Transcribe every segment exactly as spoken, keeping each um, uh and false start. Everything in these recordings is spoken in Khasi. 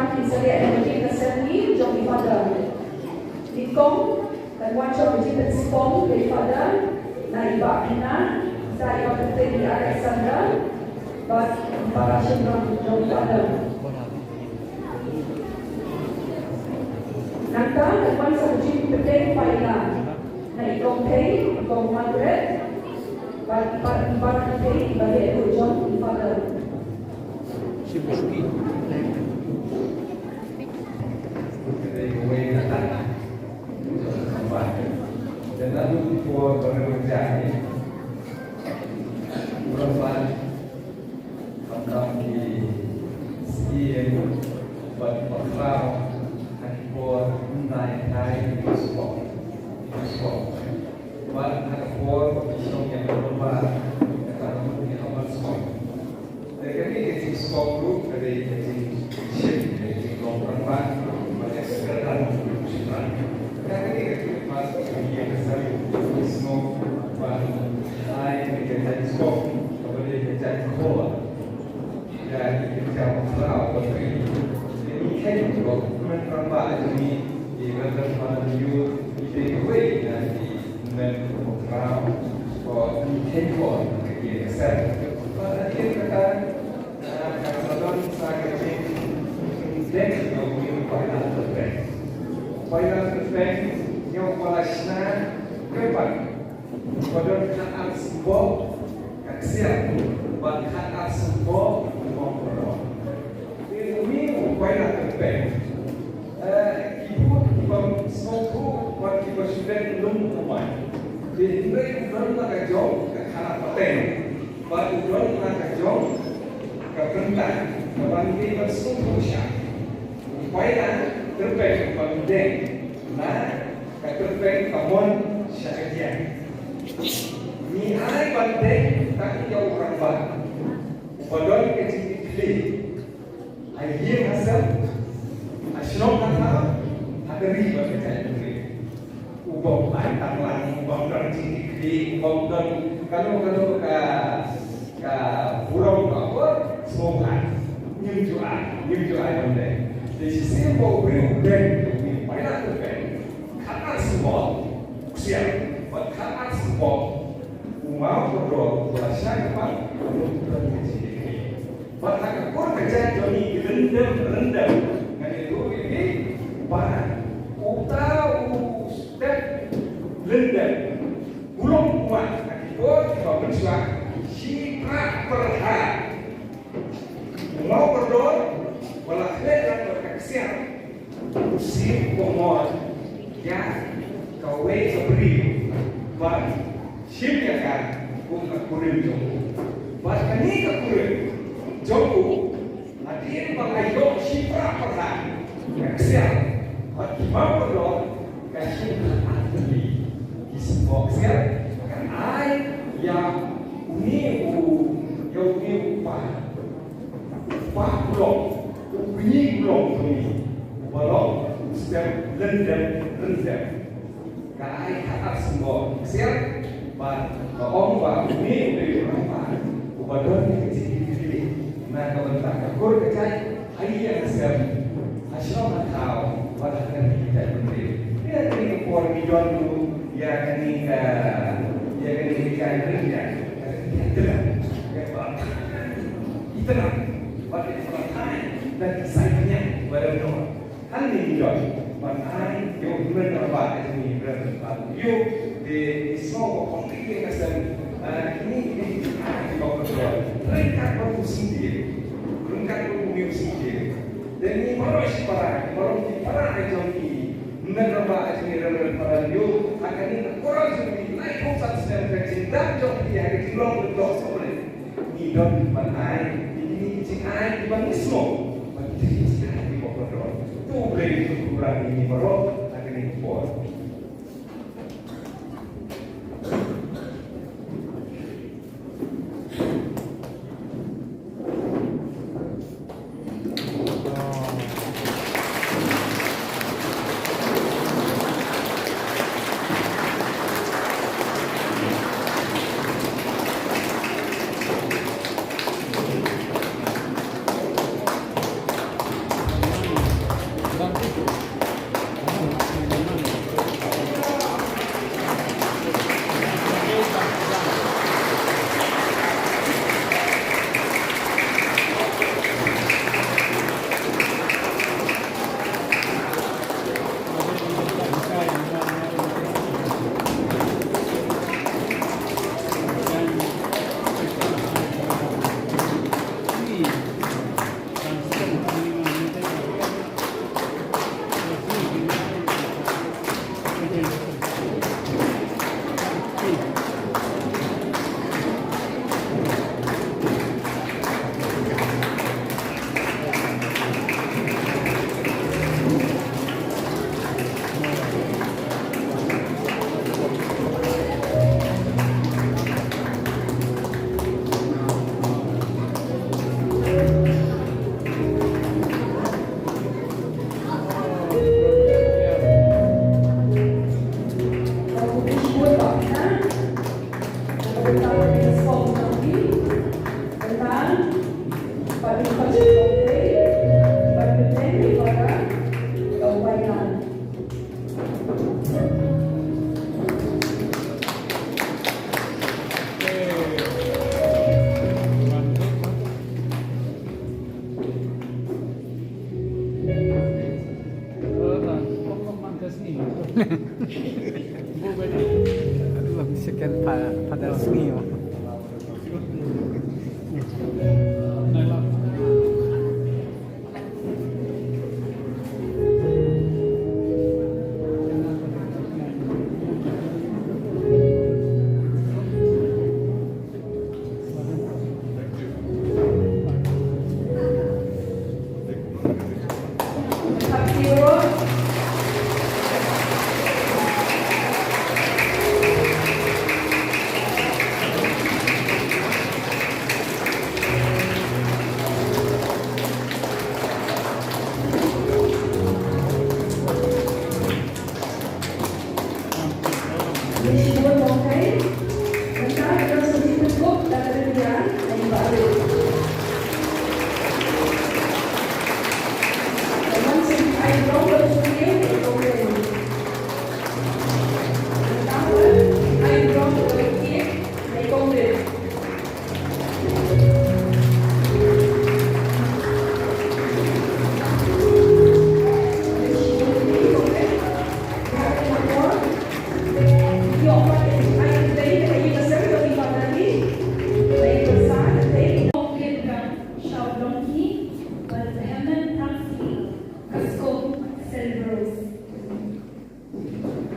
Ki sa leh na ka jingïaseng jong i Father. Nyngkong, kan wan sha ka jingpynskhem ïa i Father na i Bah Hina, sa i Bah Kyrteng i Alexander, bad i para shynrang jong i Father. Nangta kan wan sha ka jingpynbeit paila na i Kong Thei, i Kong Margaret, bad i para, i para Kong Thei, i ba leh ruh jong i Father. Khamtam ki siem bad ki bakhraw ha ki por hyndai hyndai ki por sngewbha. Ki por sngewbha. Bad ha ka por ba ki shong ïa ka lomba, kata ka mut ki hap ban sngewbha. Te kane ka jingsngewbha ruh ka dei ka jingshim, ka jinglong rangbah, bad ka kyrdan jong u shynrang. Te kane ka jingpynbeit ka jingïaseng, ki sngewbha ban ai ka jingsngewbha, kaba dei ka jingkhot. Ïa ki kynja bakhraw ba phi. Ngi kheiñ ba u hynmen rangbah jong ngi, i Reverend Father Liu, i dei uwei na ki hynmen bakhraw ba ngi kheiñ ba ki ïasem. Bad hadien kata, ah, ka la don sa ka jingdeng ïa u Paila Tyrpeng. Paila Tyrpeng, ïa u ba la shna kyrpang. Ba don khatar symboh ka ksiar, bad khatar symboh u mawkordor. Te une u Paila Tyrpeng, eh, ki bun kiba sngewthuh bad kiba shu leit lum kumne. Te hynrei u don la ka jong ka khana pateng, bad u don la ka jong ka bynta kaba ngi dei ban sngewthuh shai. U Paila Tyrpeng ba ngi deng na ka tyrpeng ka mon sha ka diang. Ngi ai ban deng tang ïa u rangbah uba don ka jingkitkhlieh ha ïing ha sem, ha shnong ha thaw, ha ka ri bad ka jaitbynriew. Uba ym ai tang lang, uba ym don jingkitkhlieh, uba ym don kano kano ka, ka burom ka bor, sngewbha. Ngim ju ai, ngim ju ai ban deng. Te shisien ba u briew u deng, u Paila Tyrpeng. Khatar symboh, u ksiar, bad khatar symboh u mawkordor, u la shna kyrpang, u don ka jingkitkhlieh. Bad ha ka kur ka jait jong ngi ki lyndem, lyndem, ngan ïathuh ïa phi ba uta u step lyndem, u long u wan ha ki por kiba mynshuwa, shi pra pyrha. U mawkordor, u la khleh lang bad ka ksiar, u siem u mot ïa kawei ka briew ban shim ïa ka kum ka kurim jong u. Bad kane ka kurim jong u, hadien ba la ïoh shi pra pyrha ka ksiar bad ki mawkordor, ka shim ka artylli ki symboh ksiar, ka ai ïa une u, ïa une u pa. Ba u long u kñi u long jong ngi, uba long u step lyndem lyndem. Ka ai khatar symboh ksiar bad ka ong ba une u dei u rangbah uba don ka jingkitkhlieh na ka bynta ka kur ka jait, ha ïing ha sem, ha shnong ha thaw bad ha ka ri ka jaitbynriew. Ïa kane ka por ngi don ruh ïa kane ka, ïa kane ka jaiñia, ka jaiñia. Ïa ba itynnad bad ïa ba thait da ki sai bniah ba don noh. Hangne ngi don ban ai ïa u hynmen rangbah jong ngi, Reverend Father Liu, te ngi sngew ba kum ki ïing ki sem, ah, kine ki dei ki jingaiñ kiba kordor ryngkat bad u syntiew, ryngkat bad une u syntiew. Te ngi baroh shi para, baroh ki para jong ki hynmen rangbah jong ngi, Reverend Father Liu, ha kane ka kyrdan jong ngi laiphew san snem ka jingdap jong ki ha ka jinglong lyngdoh sawdong. Ngi don ban ai ïa kine ki jingai kiba ngi sngew ba ki dei ki jingai kiba kordor. To U Blei un pynkup ïa ngi baroh ha kane ka por. Lum second pa, pada sungi.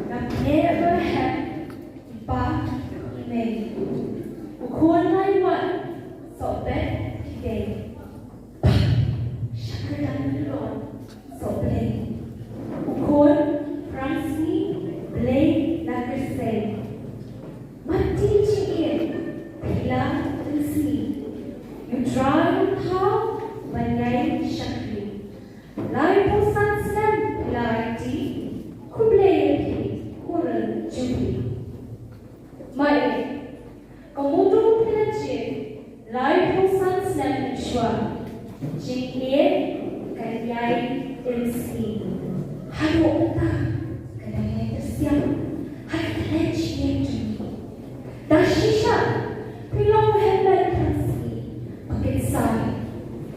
Nga pyneh ba heh i pa i mei. U khun lai wan sohbet ki dei. Shakri lai wan sohblei. U khun prang sngi blei la kyrsei. Mati jingim phi la pynsngi. U Trai u thaw ban ïai shakri. Laiphew san snem phi la aiti, khublei ïa phi, u rel jong phi. Mei, ka mutdur phi la jied, laiphew san snem mynshuwa. Jingeh kan ïai im sngi. Haduh mynta ka dang ïai pyrsiang ha ka khlem jingeh jong ngi. Da shisha phi long u hynmen tang sngi ba kin sai,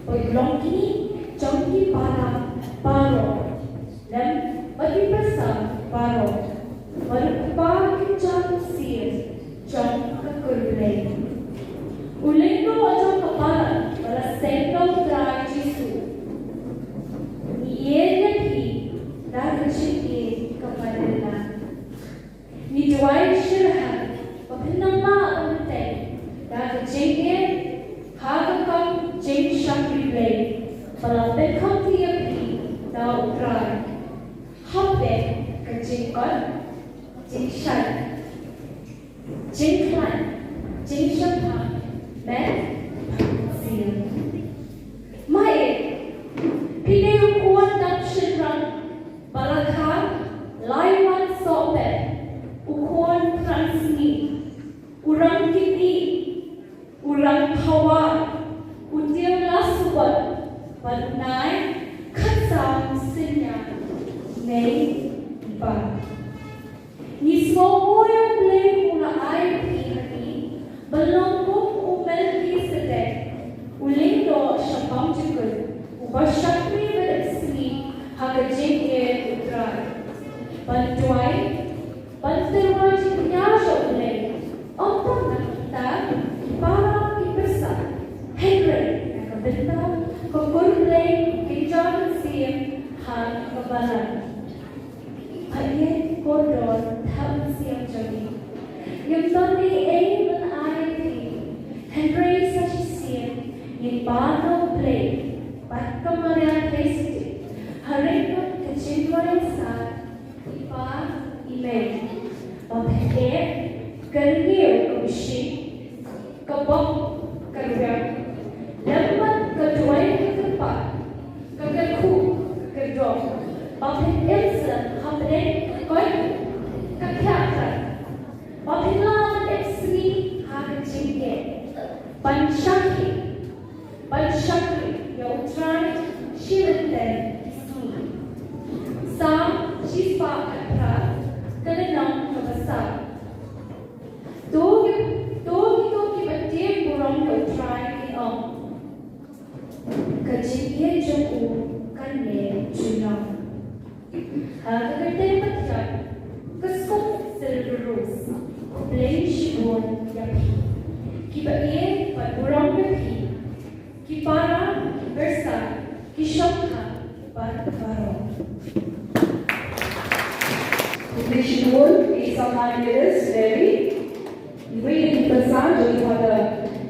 ba long kñi jong ki para baroh lem bad ki pyrsa baroh, bad u kpa ki jingïasyrdoh jong ka kur Blei. U lyngdoh jong ka balang ba la seng da u Trai Jisu. Ngi ïeit ïa phi da ka jingïeit kaba dang. Ngi duwai shyrkhei ba phin nang mad lynti da ka jingïeit ha ka kam jingshakri Blei ba la pynkhot ïa phi da u Trai. Hapdeng ka jingkot, jingshai, jingkhlaiñ, jingshemphang met bad mynsiem. Mei, phi dei u khun dap shynrang ba la kha lai wan sohbet, u khun thrang sngi, u rang kidney, u rang pawa, u tieng la subot bad u nai khatsan synñia. Mei, i pa. Ngi sngewbha ïa U Blei u la ai ïa phi ha ngi ban long kum u Melkisedek, u lyngdoh shaphang jukut, uba shakri bad ïeit sngi ha ka jingïeit u Trai. Ban duwai, ban tyrwa jingkñia sha U Blei, ym tang na ka bynta ki para ki pyrsa, hynrei na ka bynta ka kur Blei, ka jingïeit ha ka balang. Hynrei kordor tang sien jong ngi. Ngim don ei ei ban ai ïa phi. Hynrei sa shisien ngin pan na U Blei bad ka Maria Theisotti ha ryngkat ka jingduwai sah i pa i mei. Ba phin ïeh kyrngiew ka bushit, ka bok, ka rwiang, lem bad ka duwai ka kyrpad, ka kyrkhu, ka kyrdom, ba phin im slem hapdeng ka koit ka khiah, ba phin lah ban im sngi ha ka jingeh, ban shakri, ban shakri ïa U Trai shi lynter ki sngi. Salm shispah khatphra, ka lynnong kaba saw. To ki, to kito kiba tieng burom ïa U Trai kin ong, ka jingïeit jong u kan neh junom. Ha ka kyrteng Pathian Rose, khublei shibun ïa phi. Kiba ïeit bad burom ïa phi. Ki para, ki pyrsa, ki shongkha bad baroh. Khublei shibun, i samla Iris Mary. Iwei na ki pyrsa jong i Father,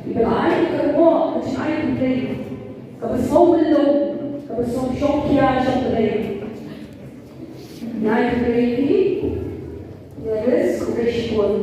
iba la ai ka kyrwoh ka jingai khublei kaba sngewbha, kaba sngewshongkhia shongblei. Nai khublei ïa phi, Iris, khublei shibun.